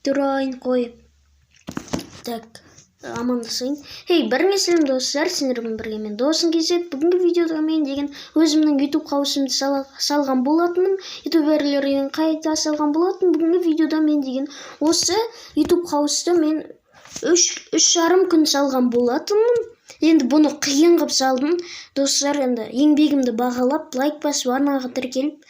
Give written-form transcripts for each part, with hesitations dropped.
Тұрайын қой. Так, амандасайын. Хей, бәріңе сәлем, достар! Сендермен бірге мен, Досың Кезет. Бүгінгі видеода мен деген өзімнің YouTube хаусымды салған болатынмын, ютуберлер үйін қайта салған болатын. Бүгінгі видеода мен деген осы YouTube хаусты мен 3,5 күн салған болатынмын. Енді бұны қиын қылып салдым, достар. Енді еңбегімді бағалап, лайк басып, арнаға тіркеліп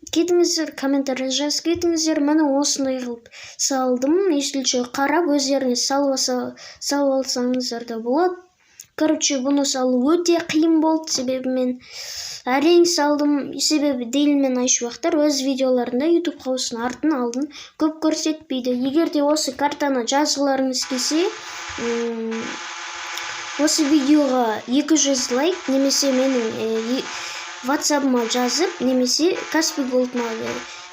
кетіңіздер, комментарий жазып кетіңіздер. Міне, осындай қылып салдым. Если че, қарап, өздеріңіз салып алсаңыздар да болады. Короче, бұны салу өте қиын болды, себебі мен әрең салдым, себебі Дейл мен Айшуақтар өз видеоларында YouTube хаустың артын алдын көп көрсетпейді. Егер де осы картаны жазғыларыңыз келсе, осы видеоға 200 лайк немесе менің ватсабыма жазып, немесе Каспи Голдыма,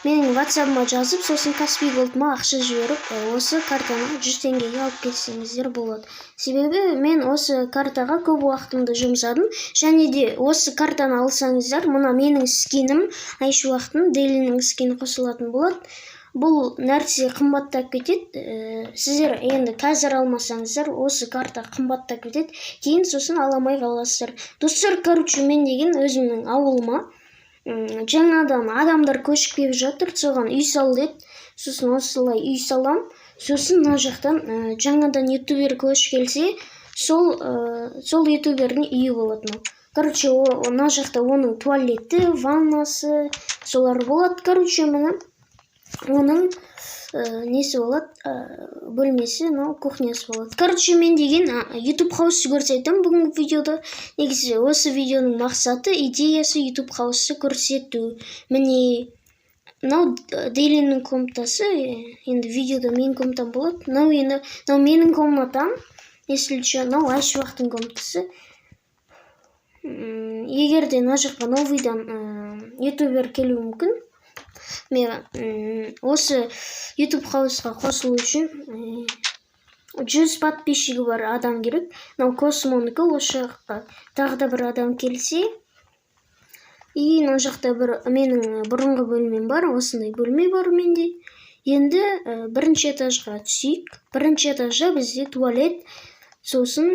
менің ватсабыма жазып, сосын Каспи Голдыма ақша жіберіп, осы картаны 100 теңгеге алып кетсеңіздер болады. Себебі мен осы картаға көп уақытымды жұмсадым. Және де осы картаны алсаңыздар, мына менің скинім, Айшуақтың, Дейлінің скині қосылатын болады. Бұл нәрсе қымбаттап кетеді. Сіздер енді қазір алмасаңыздар, осы карта қымбаттап кетеді кейін, сосын ала алмай қаласыздар, достар. Короче, мен деген өзімнің ауылыма жаңадан адамдар көшіп келіп жатыр, соған үй сал деді. Сосын осылай үй салам. Сосын мына жақтан жаңадан ютубер көшіп келсе, сол ютубердің үйі болады мынау. Короче, мына жақта оның туалеті, ваннасы, солар болады. Короче, міне, оның несі болады, бөлмесі, мынау кухнясы болады. Короче, мен деген YouTube хаусты көрсетемін бүгінгі видеода. Негізі осы видеоның мақсаты, идеясы — YouTube хаусты көрсету. Міне, мынау Дейлиннің комнатасы. Енді видеода менің комнатам болады. Мынау енді, мынау менің комнатам, если че. Мынау Айшуақтың комнатасы. Егер де мына жаққа новыйдан ютубер келуі мүмкін, мен осы YouTube хаусқа қосылу үшін 100 подписчигі бар адам керек. Мынау Космонікі. Осы жаққа тағы да бір адам келсе. И мына жақта бір менің бұрынғы бөлмем бар, осындай бөлме бар менде. Енді бірінші этажға түсейік. Бірінші этажда бізде туалет, сосын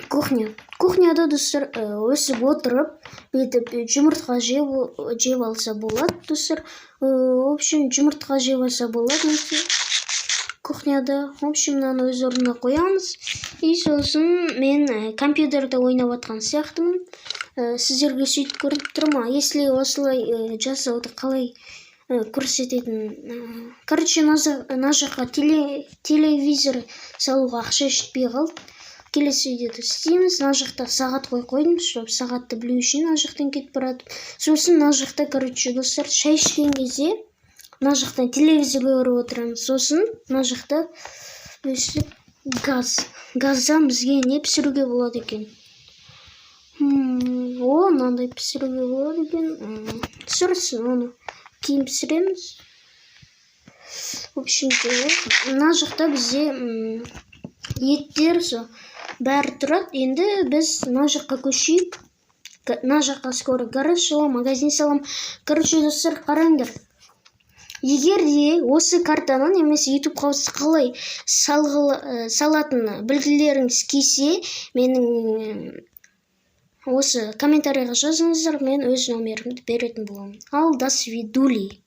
кухня. Кухняда, достар, өсіп отырып, бүйтіп жұмыртқа жеп алса болады, достар. В общем, жұмыртқа жеп алса болады осы кухняда. В общем, мынаны өз орнына қоямыз. И сосын мен компьютерде ойнап жатқан сияқтымын. Сіздерге сөйтіп көрініп тұр ма? Если осылай жасауды қалай көрсететін? Короче, мына жаққа телевизор салуға ақша жетпей қалды. Келесі видеода істейміз. Мына жақта сағат қойып қойдым, чтобы сағатты білу үшін, мына жақтан кетіп барады. Сосын мына жақта, короче, достар, шай ішкен кезде мына жақтан телевизор көріп отырамыз. Сосын мына жақта өстіп газ, газдан бізге не пісіруге болады екен? О, мынандай пісіруге болады екен. Түсірсін, оны кейін пісіреміз. В общем, мына жақта бізде еттер, со бәрі тұрады. Енді біз мына жаққа көшейік. Мына жаққа скоро гараж саламын, магазин саламын. Короче, достар, қараңдар: егер де осы картаны немесе YouTube хаусты қалай салатынын білгілеріңіз келсе, менің осы комментарийға жазыңыздар, мен өз номерімді беретін боламын. Ал до свидули.